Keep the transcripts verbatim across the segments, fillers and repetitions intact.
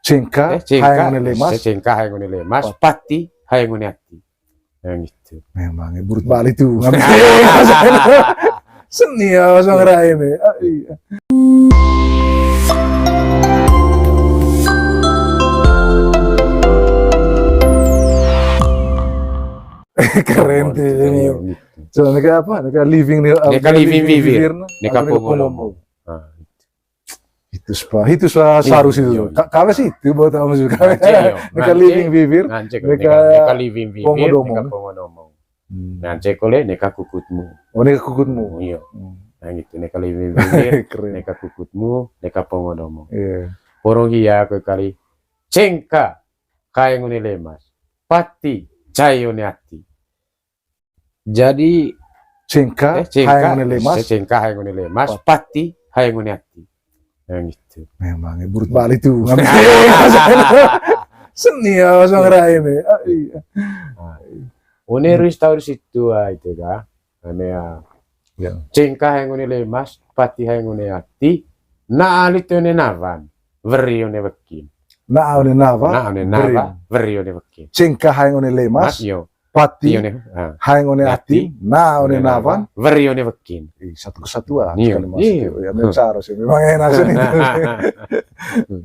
Cengka, eh, cengka, haeng one lemas. Cengka haeng one lemas, pati haeng one ati. Yang itu. Memang ya, burut balik tuh. Nggak bisa. Seni ya, Mas Mangera ini. Ah, iya. Keren tuh ini. Iya, gitu. So, neka apa? Neka living nih, neka living vivir, neka pongo lomo. Nah, itu. Itu spa, itu sa-, iya, saru situ. Iya, iya. Ka-, kawe situ buat apa sih? Kawe. Ngance, iya. Neka living vivir, ngance, neka living vivir, pongo domo. Neka pongo domo. Hmm. Ngance kole neka kukutmu. Oh, neka kukutmu. Iya. Hmm. Nah, gitu, neka living vivir, keren, neka kukutmu, neka pongo domo. Iya. Poro hia kue kali. Cengka haeng one lemas. Pati haeng one ati. Jadi, cengka, eh, cengka, haeng one lemas. Cengka haeng one lemas, pati haeng one ati. Yang itu. Memang ya, burut balik tuh. Nggak bisa. Seni ya, Mas Mangera ini. Ah, iya. Nah, one ruis taur situ, ah, itu kah. Ane ya. Ya. Cengka haeng one lemas, pati haeng one ati, na alit one nawan, weri one wekin. Na one nawan, na one nawan, weri one wekin. Cengka haeng one lemas, mas, yo. Pati, iyo ne, ah, haeng one ati, ati, na one nawan, weri one wekin. Ih, satu kesatuan, iya, sekali masuk, iya. Ya, memang cara sih, memang enak sih itu.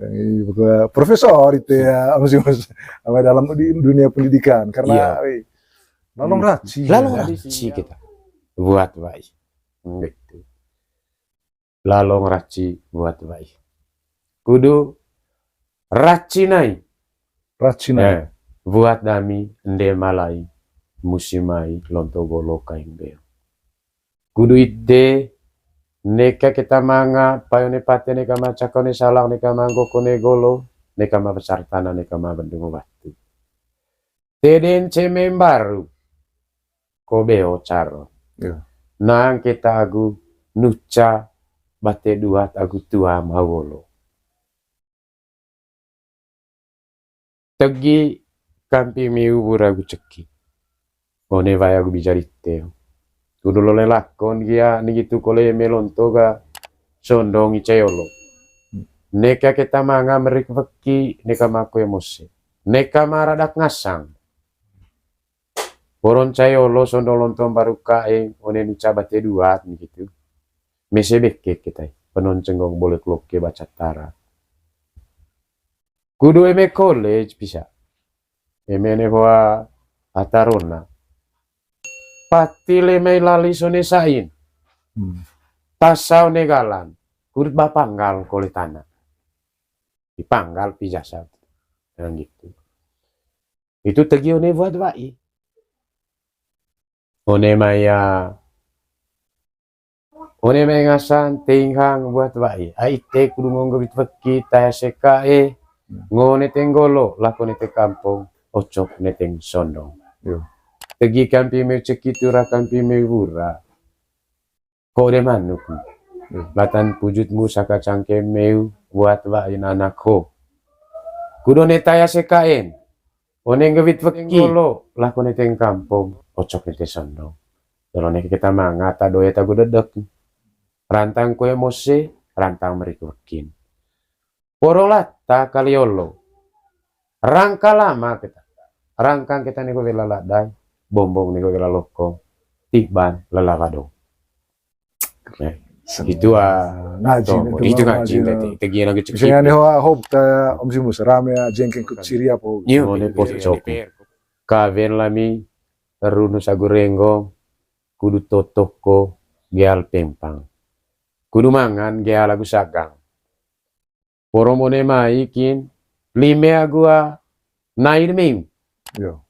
Iya, pokoknya profesor itu ya, mesti, mesti, apa, dalam di dunia pendidikan, karena, iya, wih, lalong raci. Lalong raci kita. Buat baik. Gitu. Lalong raci buat wai. Kudu raci nai. Raci nai. Eh, buat dami ende malai, musi mai, lonto golo kaing beo. Kudu ite, neka keta manga, pai one pate, neka macaka one salak, neka manggok one golo, neka mabesar tanah, neka mabendung batu. Teden ceme mbaru, ko beo caro. Iya. Nang keta agu nuca bate duat agu tua mawolo. Tegi kampi miu wura agu ceki. One wai agu bijarite. Kudu lole lakon gia ningitu kole melonto ga sondong ica yolo. Neka keta manga merik weki, neka makue mose. Neka maradak ngasang. Poron cai olo sondong lonto mbaru kaeng, one nuca bate duat, gitu. Mese beke ketai, penon cenggong bolek loke baca tara. Kudu eme college pisa. Eme ne hoa atarona. Pati le mai lali sone sain. Hmm. Tasa one galan. Kudu bapanggal kole tana. Dipanggal pijasa. Yang gitu. Itu tegi one buat wai. One maya, one maya ngasan teing hang buat wai. Ai te kudu nggo nggewit weki taya seka e. Ngo neteng golo, lako neteng kampong, ocok neteng sondong. Yo. Tegi kampi meu ceki tura kampi meu wura. Ko de manuk. Hmm. Latan pujutmu saka cangke meu buat wai anak ho. Kudu one taya seka en. One nggewit weki. Ngolo, lah kone teng kampong, ocok ne te sondong. Dolo ne keta manga, ta doe ta gu dedek. Rantang kue mose, rantang merik wekin. Poro lata kali olo. Rangka lama keta. Rangkang keta ne ko wela ladai, bombong ne ko wela lokong, tiban lelawa dong. Nah, itu, ah, ngaji, itu ngaji, tegi lagi cekip. Misalnya ne hoa hob ta Om Simus, rame ya, jengkeng kut siri apa. Iyo, mone pocok. Kawen lami, runu sagu renggong, kudu totoko, geal pempang. Kudu mangan, geal lagu sagang. Poro mone mai kin, lime agu a nai de meu. Iyo.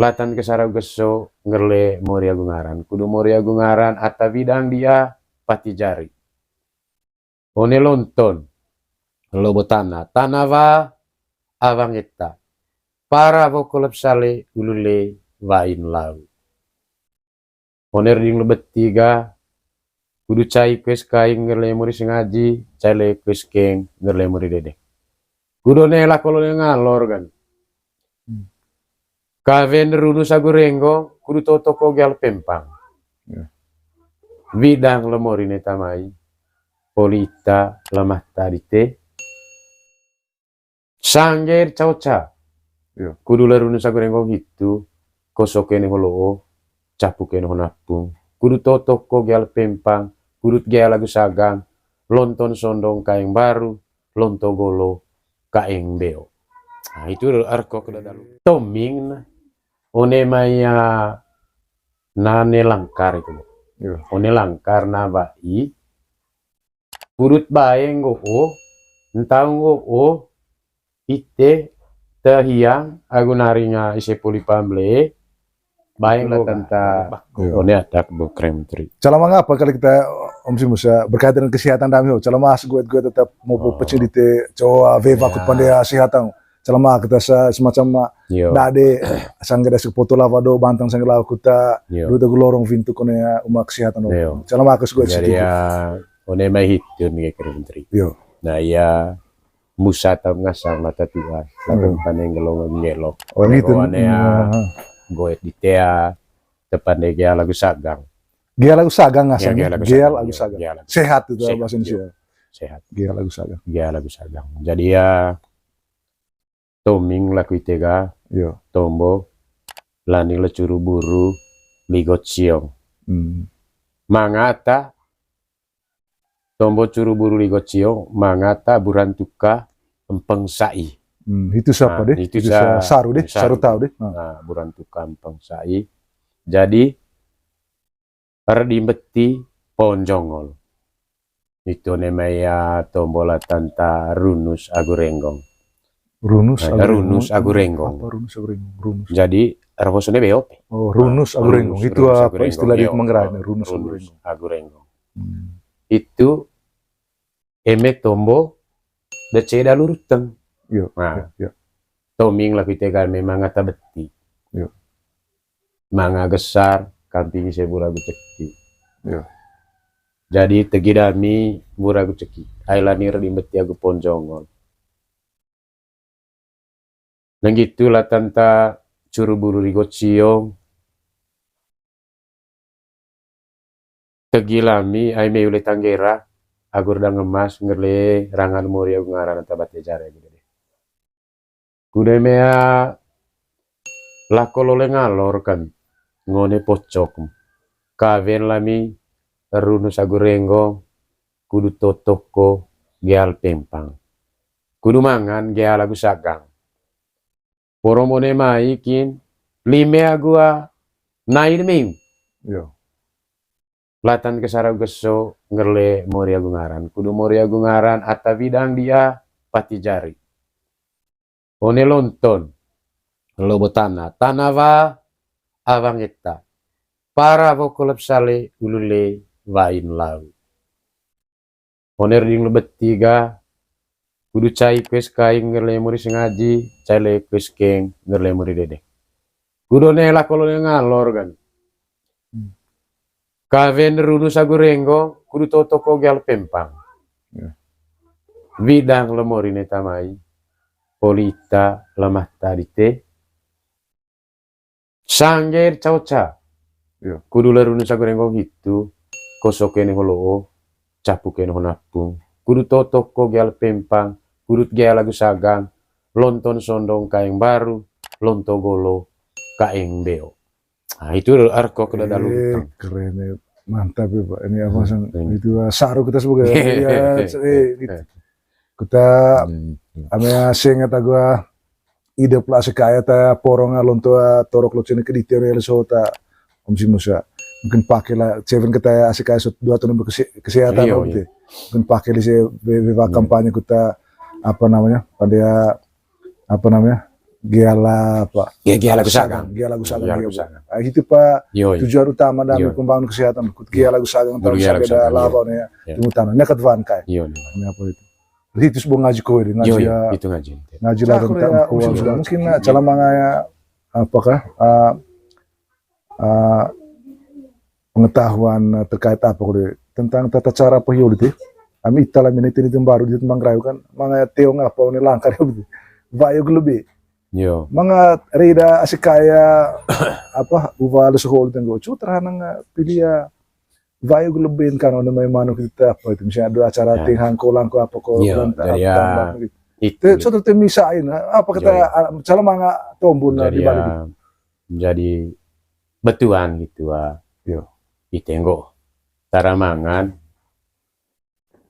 Latan kesara geso ngerle mori agu ngaran. Kudu mori agu ngaran ata widang dia pati jari. One lonton. Lobo tana. Tana wa awang eta. Para woko lep sale ulule wain lau. One rding lebet tiga, kudu cai kues kaing ngerle muri sengaji, cai le kues keng ngerle muri dedek. Kudu ne lako lone ngalor kan. Hmm. Kawen runu sagu renggong, kudu totoko geal pempang. Ya. Widang lemori ne tamai, poli ita lemah tadi te. Sangger caoca. Kudu la runus agu renggong hitu, koso kene ho lo'o, capu kene ho napung. Kudu toto ko gia la pempang, kudu gia lagu sagang, lonton sondong kaeng baru, lonto golo kaeng beo. Nah, itu arko ke dadalu. Toming na, one mai nane langkar itu. One langkar na bai, purut bae nggo'o, ntau nggo'o, ite, tehiang, agu naringa ise puli pamble, bae nggo'o tanta. One atak bo krem tri. Calama ngapa kali kita, Om Simus, ya, berkaitan dengan kesehatan dami ho. Calama as guet-guet tetap mau pecil dite, coa veva kut pandea kesehatan. Calama kita sa-, semacam ma, dade, sangga dasi foto lava do, bantang sangga lava kuta, duta gulorong vintu kone, uma kesehatan do. Calama aku suka. Jadi ya, one mai hitun ge keren tri. Nah, ya, musa tau ngasang mata tua, lagu paneng gelong ngelo. Oh, gitu. One ya, goet di tea, tepande gea lagu sagang. Gea lagu sagang ngasang, gea lagu sagang. Sehat itu bahasa Indonesia. Sehat. Gea lagu sagang. Gea lagu sagang. Jadi ya, toming laku ite ga, tombo, lani le curu buru, ligot siong. Mangata, tombo curu buru ligot siong, mangata buran tuka empeng sai. Itu siapa deh? Itu sa-, saru deh, saru tahu deh. Nah, buran tuka empeng sai. Jadi, redi mbeti ponjongol. Itu one mai ya tombo la tanta runus agu renggong. Runus agu renggong. Apa runus agu renggong? Runus. Jadi, rebosone beo pe. Oh, runus agu renggong. Itu apa istilah di Manggarai, runus agu renggong. Runus agu renggong. Itu eme tombo, dece dalu ruteng. Toming laku ite ga memang ata beti. Manga gesar, kampingi se bura gu ceki. Jadi tegi dami bura gu ceki. Ai lani redi mbeti agu ponjongol. Nanggitu la tanta curu buru ligot siong. Tegi lami ai mai ule tanggera, agu reda ngemas, ngerle rangan mori agu ngaran ata bate jare agu dede. Kude mea lako lole ngalor kan, ngone pocok. Kawen lami runus agu renggong, kudu totok ko geal pempang. Kudu mangan geal agu sagang. Poro mone mai kin, lime agu a nai de mei. Latan ke sara geso ngerle mori agu ngaran. Kudu mori agu ngaran ata widang dia pati jari. One lonton, lobo tana, tana wa, awang eta. Para woko lep sale, ulule, wain lau. One riding lebeti ga, kudu cai kues kaing ngerle mori sengaji, cai le kues keng ngerle mori dede. Kudu ne lako lone ngalor kan. Kawen runus agu renggong, kudu toto ko geal pempang. Widang le mori ne tamai, polita lemah tadi te, sangger caoca. Kudu le runus agu renggong hitu, koso kene ho lo'o, capu kene ho napung. Kudu toto ko geal pempang, kudu geal agu sagang, lonton sondong kaeng baru, lonto golo kaeng beo. Nah, itu arko ke dadalu. Keren ya. Mantap ya, Pak. Ini apa sang itu, saru kita sebagai ya, gitu. Kita ame sengat agu ide pla sekaya ta porong alon tua torok lo cene kedite real so ta Om Simus. Mungkin pakai lah, ceven kita ya asik aja dua tahun kesehatan gitu. Mungkin pakai di se kampanye kita apa namanya, pada apa namanya, geala apa? Geala gu sagang. Geala gu sagang. Ah, itu Pak, tujuan utama dan pembangunan kesehatan. Geala gu sagang tahu sabeda lava nih ya. Itu utama. Ini kedua kai. Ini apa itu? Itu sebuah ngaji kowe deh, ngaji ya. Itu ngaji. Ngaji lah tentang keuangan. Mungkin calama ngaya apakah, ah, pengetahuan, eh, terkait apa kode tentang tata cara apa yo gitu. Ami ita lah menit ini baru di Manggarai kan, manga teong apa ini langkar yo gitu. Vayo gelebe. Manga reda asik kaya apa uva le sehol tenggo cu terhanang, eh, pilih ya vayo gelebe kan, one mai manuk kita apa itu, misalnya ada acara ting hangko langko apa ko. Jadi ya, gitu. Itu. Te, contoh te misain, apa kata, ah, cara manga tombun, ah, jadi, di balik, ah, jadi betuan gitu, ah. Yo. Ite nggo. Tara mangan,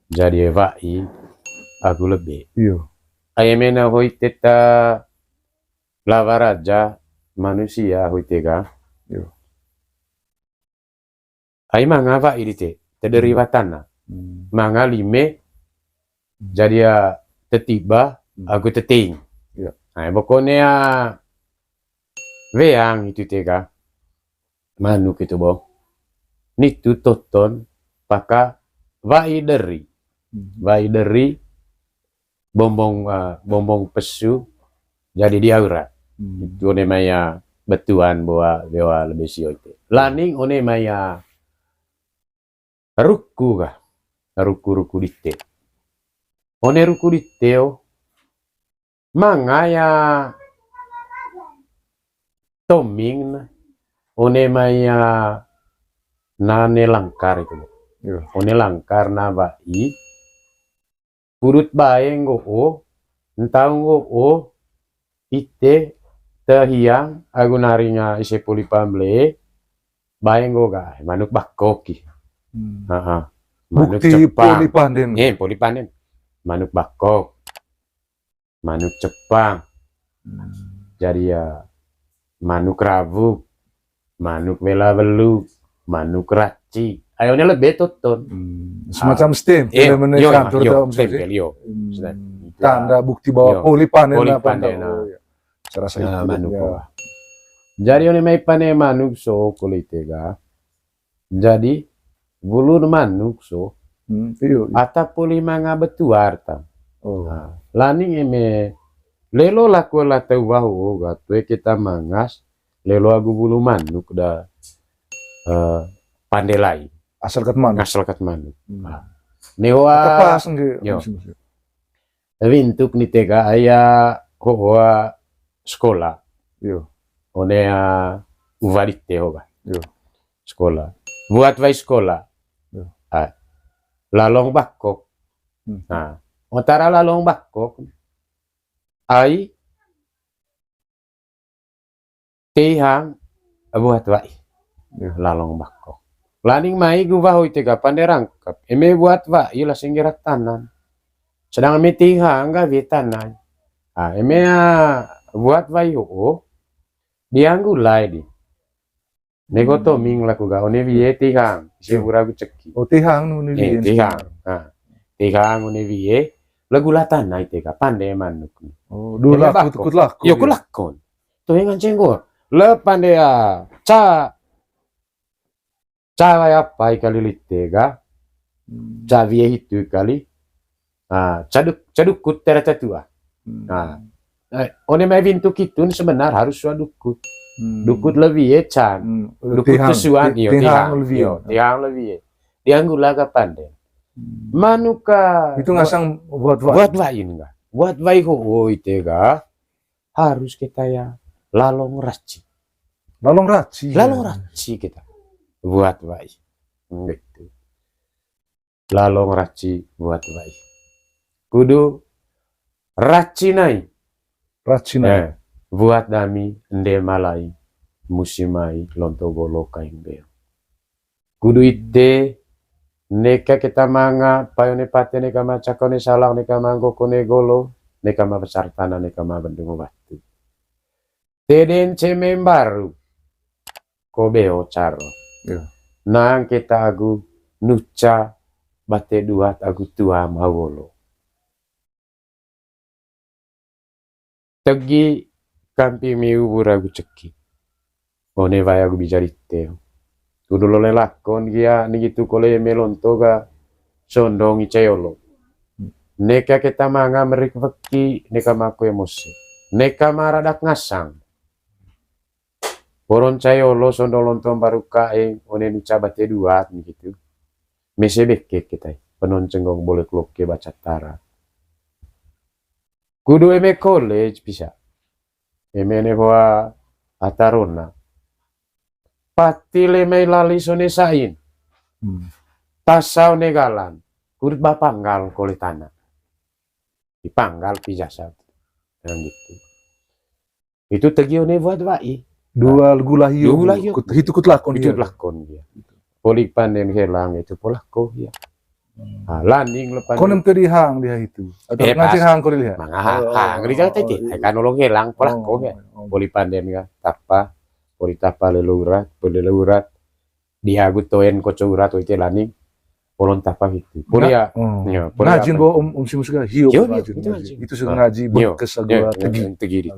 jadi wa'i agu lebe. Iyo. Ai eme na hoi teta lawa raja manusia hoi tega. Iyo. Ai manga wa'i dite, tederi watana. Hmm. Manga lime, jadi ya tetiba, hmm, agu teting. Iya. Nah, pokoknya weang itu tega. Manuk itu, bo. Nitu toton, paka wa'i deri. Hmm. Wa'i deri, bombong, eh, bombong pesu, jadi diaura. Hmm. Itu one mai, eh, betuan boa, boa lebe sio ite. Laning one mai, eh, ruku ga, ruku-ruku dite. One ruku dite o, manga ya toming na, one mai ya nane langkar itu. Iya. One langkar na wa'i, purut bae nggo'o, ntau nggo'o, ite, tehiang, agu naringa ise poli pamble, bae nggo ga, manuk bakok ki. Hmm. Heeh. Manuk bukti cepang. Poli panden. Eh, poli panden. Manuk bakok. Manuk cepang. Hmm. Jadi ya, manuk rawuk. Manuk wela welu, manuk raci. Ayo, ini lebih toton. Hmm, semacam stempel, eh, menekan yo, terutama yo, stempel, yo. Hmm, tanda bukti bahwa poli panen, poli panen, oh, ya. Serasa itu manuk ya. Jadi, one mai panen manuk so, kulit tega. Jadi, bulu manuk so. Hmm, iyo, iyo. Ata poli manga betuar ta. Oh. Nah, laning eme lelo laku la tau wahu ga tue kita mangas, lelo agu bulu manuk da, eh, pande lai. Asal kat manuk. Asal kat manuk. Hmm. Nah. Newa. Tepas nge, yo. Musim, musim. Wintuk ni tega aya hohoa sekolah. Yo. One, ah, uwa dite hoga. Yo. Sekolah. Buat wa'i sekolah. Yo. Ah. Lalong bakok. Hmm. Nah, ontara lalong bakok. Ai Tihang buat wa'i. Lalong bakok. Laning mai gu wahu ite ga pande rangkep. Eme buat wa'i la senggerak tanan. Sedang eme tihang ga wie tanan. Ah, eme, ah, buat wa'i ho'o. Dianggulai di. Nego toming laku ga one wie tihang. Ise ura gu ceki. Oh, tihang nu ne wie. Tihang. Ah. Tihang one wie. Lagu la tanai ite ga pande manuk. Oh, dua laku, kut laku. Yo, kut lakon. Tuh, nganceng go. Le pande, ah, ca, ca wa'i apa i kali lite ga. Hmm. Ca wie hitu i kali. Ah, ca duk-, ca dukut tera ca tua. Hmm. Nah, eh, one mai wintuk itu sebenar harus sua dukut. Hmm. Dukut le wie can. Hmm. Dukut tihang, tesuan, ti-, iyo, tihang, tihang le wie. Iyo, tihang le wie. Dianggula ga pande. Hmm. Manuk ka itu ngasang buat wa'i. Buat wa'i ga. Buat wa'i ho'o ite ga. Harus kita ya lalong raci. Lalong raci, ya. Lalong raci kita. Buat wa'i. Gitu. Lalong raci buat wa'i. Kudu raci nai. Raci nai. Eh, buat dami ende malai. Musim mai lonto golo kaing beo. Kudu ite, neka keta manga, payo ne pate, neka ma cako ne salang, neka ma nggo kone golo, neka ma besar tanah, neka ma bendung batu. Teden ceme mbaru, ko beo caro. Iyo. Nang keta agu nuca bate duat agu tua ma wolo. Tegi kampi miu bura gu ceki. One wa'i agu bijar ite. Tudu lole lakon gia ningitu kole melonto ga sondong ica yolo. Neka keta manga merik weki, neka ma kue mose. Neka ma radak ngasang. Poron ca yolo sondong lonto mbaru kaeng, one nuca bate duat ningitu. Mese beke ketai, penon cenggong bolek loke baca tara. Kudu eme college pisa. Eme ne hoa atarona. Pati le mai lali sone sain. Hmm. Tasa one galan. Kudu bapanggal kole tana. Panggal pi jasa. Nah, gitu. Itu tegi one buat wa'i. Dua gula hio. Dua gula hio. Kut-, hitu kut lakon. Hitu dia. Kut lakon dia. Poli panden helang itu polako dia. Hmm. Ah, landing lepan. Konem tadi hang dia itu. Atau eh, nganceng hang kau dilihat. Manga hang, oh, hang, oh, dia kata oh, itu. Iya. Kan nolong helang polako oh, dia. Oh. Poli panden ya. Tapa, poli tapa lelo urat, poli lelo urat. Dia agu toen koco urat, oi te laning. Polon tapa gitu. Poli ya. Hmm. Ya, poli ngajin apa? Bo om, om Simus ga hio. Hio, hio, ngajin, itu ngajin. Itu sih ngaji, ah, berkes agu tegi. Tegi di.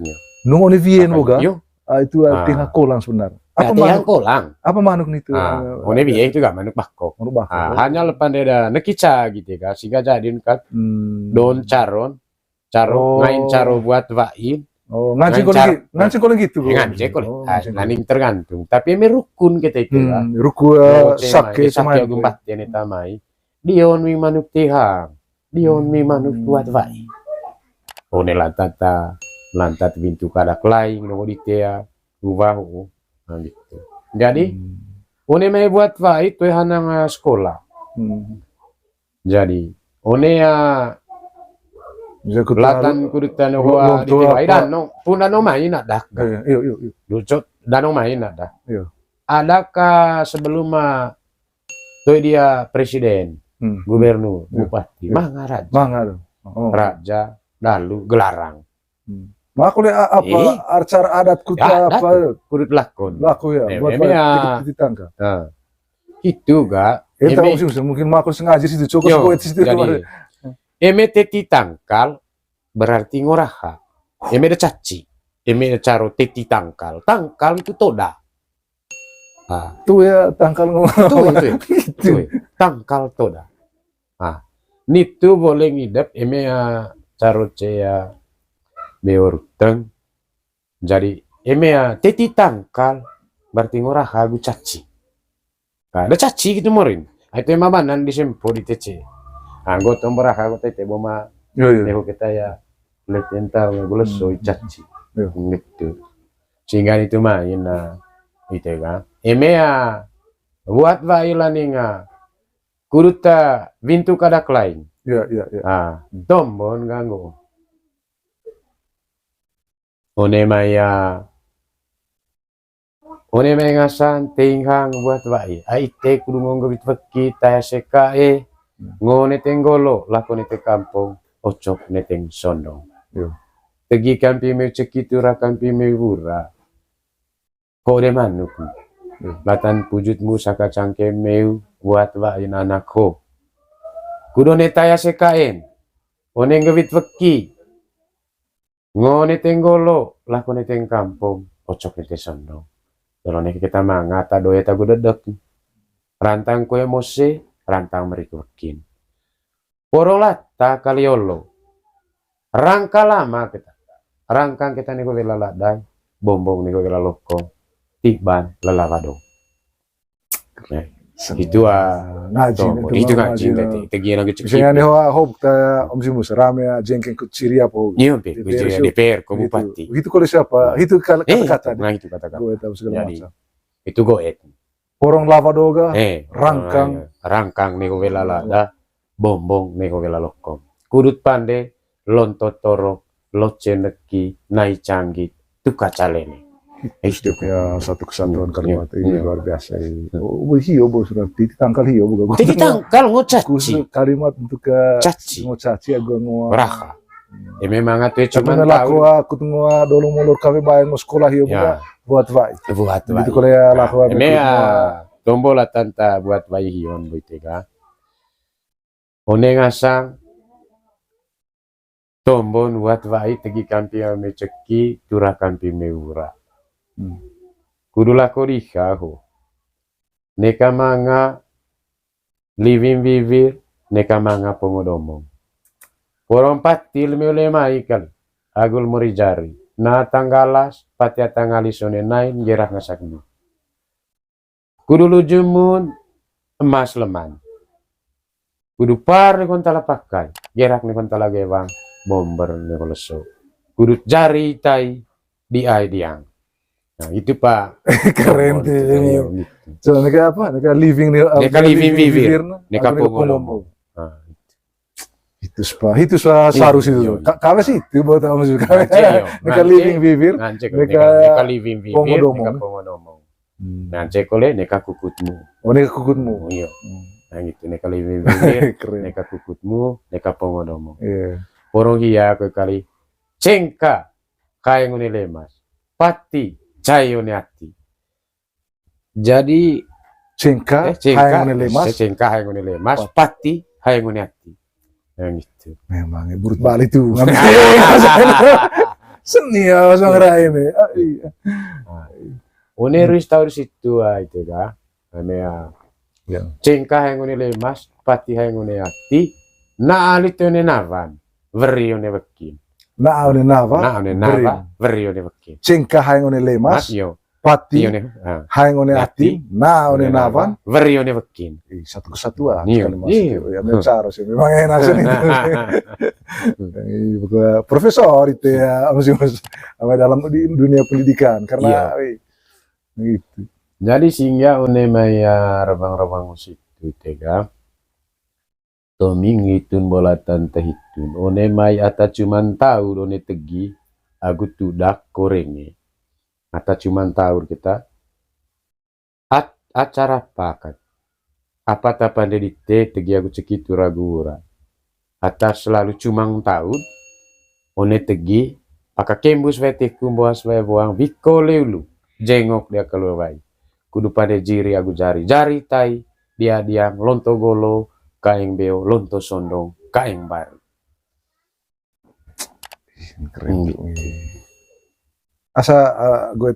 Iya. Nung one wien boga. Hio. Ah, itu ah, tinggal kolang sebenarnya. Apa manuk? Kolang. Apa manuk itu? Ah, eh, one wien itu ga manuk bakok. Manuk bakok. Ah, hanya lepan dia ada nekica gitu ya, sehingga jadi kan. Hmm. Don caron, caro, oh, ngain caro buat wa'i. Oh, nganceng kolang gitu. Nganceng kolang gitu. Ya, nganceng kolang. Oh, ah, nganceng kolang. Naning tergantung. Tapi eme rukun kita itu ya. Hmm, rukun, eh, sake, sake agung bati ane tamai. Dion mi manuk tihang. Dion mi manuk buat wa'i. One lantat ta, lantat bintu kadak laing, nongo di tea, ubah, oh. Nah, gitu. Jadi, hmm, one mai buat wa'i, toe hanang, eh, sekolah. Hmm. Jadi, one ya, latan kudutan hoa di tewa, idan no, puna no main adak. Iyo, iyo, iyo. Ducot, dano main adak. Iyo. Adakah sebelum, ah, Toi dia presiden, hmm, gubernur, iya, bupati, iya, manga raja. Manga, oh. Raja, dalu, gelarang. Hmm. Maka aku lihat a-, apa, eh, acara adat kuta ya, apa? Adat, kudut lakon. Lakon ya, eh, buat memang ya. Titi tangkal. Nah, itu ga. Eme, mungkin mako sengaja situ, cukup. Yo, poetis itu jadi, kemarin. Eme titi tangkal berarti ngoraha. Eme de caci. Eme de caro titi tangkal. Tangkal itu toda. Ah. Tu ya tangkal ngomong. Tu ya, tu ya. Gitu. Tu ya. Tangkal toda. Ah. Nitu boleh ngidep eme ya caro ce ya beoruteng. Jadi eme ya teti tangkal berarti ngoraha agu caci. Ah, de caci gitu morin. Ai tu ema banan di sempo di tece. Ah, gotong beraha gotong tete boma. Yo, yo. Neho kita ya leten tau gula soi caci. Yo. Gitu. Sehingga itu main, nah, itu kan. Eme ya, buat wa'i laning, ah, kuduta bintu kadak laing. Iya, iya, iya. Ah, tombon ganggu. One mai ya, one mai ngasan teing hang buat wa'i. Ai te kudu nggo nggewit weki taya seka e. Hmm. Ngo neteng golo, lako neteng kampong, ocok neteng sondong. Iya. Tegi kampi meu ceki tura kampi meu wura. Ko de manuk. Hmm. Latan pujutmu saka cangke meu buat wa'i anak ho. Kudu one taya seka en. One nggewit weki. Ngo neteng golo, lako neteng kampong, ocok neteng sondong. Dolo ne keta manga, ta doe ta gudedek. Rantang kue mose, rantang meri wekin. Poro lata kali olo. Rangka lama keta. Rangkang keta neko wela ladai, bombong neko wela lokong, tiban lelawa dong. Itu, ah, ngaji, itu ngaji, tegi lagi cek. Misalnya nih, hoa, hop, ta, Om Simus, rame ya, jengkeng kut siri apa, iya, D P R, D P R, ko bupati. Itu kalau siapa? Itu kata-kata. Nah, itu kata-kata. Goet apa segala macam. Itu goet. Porong lawa doga, eh, rangkang. Rangkang neko wela lada, bombong neko wela lokong. Kudut pande, lonto torok, loce neki, nai canggit, tuka calene. Itu dia punya satu kesatuan kalimat ini luar biasa ini. Oh, hio, bo, sudah titi tangkal hio, bo. Titi tangkal ngo caci. Kalimat untuk ke caci. Ngo caci, agu ngo raha. Ya memang atu cuman lako aku tunggu dolo molor kafe bayang ngo sekolah hio, bo, buat wa'i. Buat wa'i. Itu kalau ya lako aku eme ya tombo latan ta buat wa'i hion, bo, itu ga. One ngasang tombon buat wa'i tegi kampi ame ceki, tura kampi me ura. Hmm. Kudu lako diha ho. Neka manga liwing wiwir, neka manga pongo domong. Porong pati leme ule mai kali, agul mori jari. Na tanggalas, pati atangalis one nain, gerak ngasak ni. Kudu luju mun emas leman. Kudu par ni kontala pakai, gerak ni kontala gewang, bomber ni koleso. Kudu jari tai di ai diang. Nah, itu, Pak. Keren tuh. Gitu. So, neka apa? Neka living ni, neka living wiwir. Neka pongo domong. Nah, itu. Hitu spa, hitu spa, saru situ. Ka-, kawe situ buat apa sih? Kawe. Neka living vivir, neka pongo domong. Neka pongo domong. Hmm. Neka kukutmu. Oh, neka kukutmu. Iyo. Hmm. Nah, gitu, neka living vivir, neka kukutmu, neka pongo domong. Iya. Porong hia ko kali. Cengka haeng one lemas. Pati cahe one ati. Jadi, cengka, eh, cengka, haeng one lemas. Cengka haeng one lemas, pati haeng one ati. Yang itu. Memang, ya, burut balik tuh. Ngambil seni ya, songrai ini. Ah, iya. Nah, one ruis taur situ, ah, itu, kah? Ame, ah. Ya. Cengka haeng one lemas, pati haeng one ati, na alit one nawan, weri one wekin. Na one nawan, na one nawan, weri one wekin. Cengka haeng one lemas, iyo. Pati, iyo, nih, ah. Haeng one ati, na one nawan, weri one wekin. Ih, satu kesatuan sekali masuk. Iya. Ya, memang cara sih, memang enak sih itu. Ih, bukan profesor itu ya, Mas Yunus. Apa dalam di dunia pendidikan, karena, iya. Wih, gitu. Jadi sehingga one mai, ah, rebang-rebang situ tega. Toming ngitun bolatan tehitun. One mai ata cuman taur one tegi agu tudak korenge. Ata cuman taur kita. At-, acara apa kat? Apa ta pande dite tegi agu cekitu ragu ura. Ata selalu cumang taur one tegi, aka kembus wai tiku mboas wai woang wiko leulu jengok dia keluar wai. Kudu pande jiri agu jari, jari tai, dia diang, lonto golo, kaeng beo, lonto sondong, kaeng baru. Ih, keren juga. Asa, eh, gue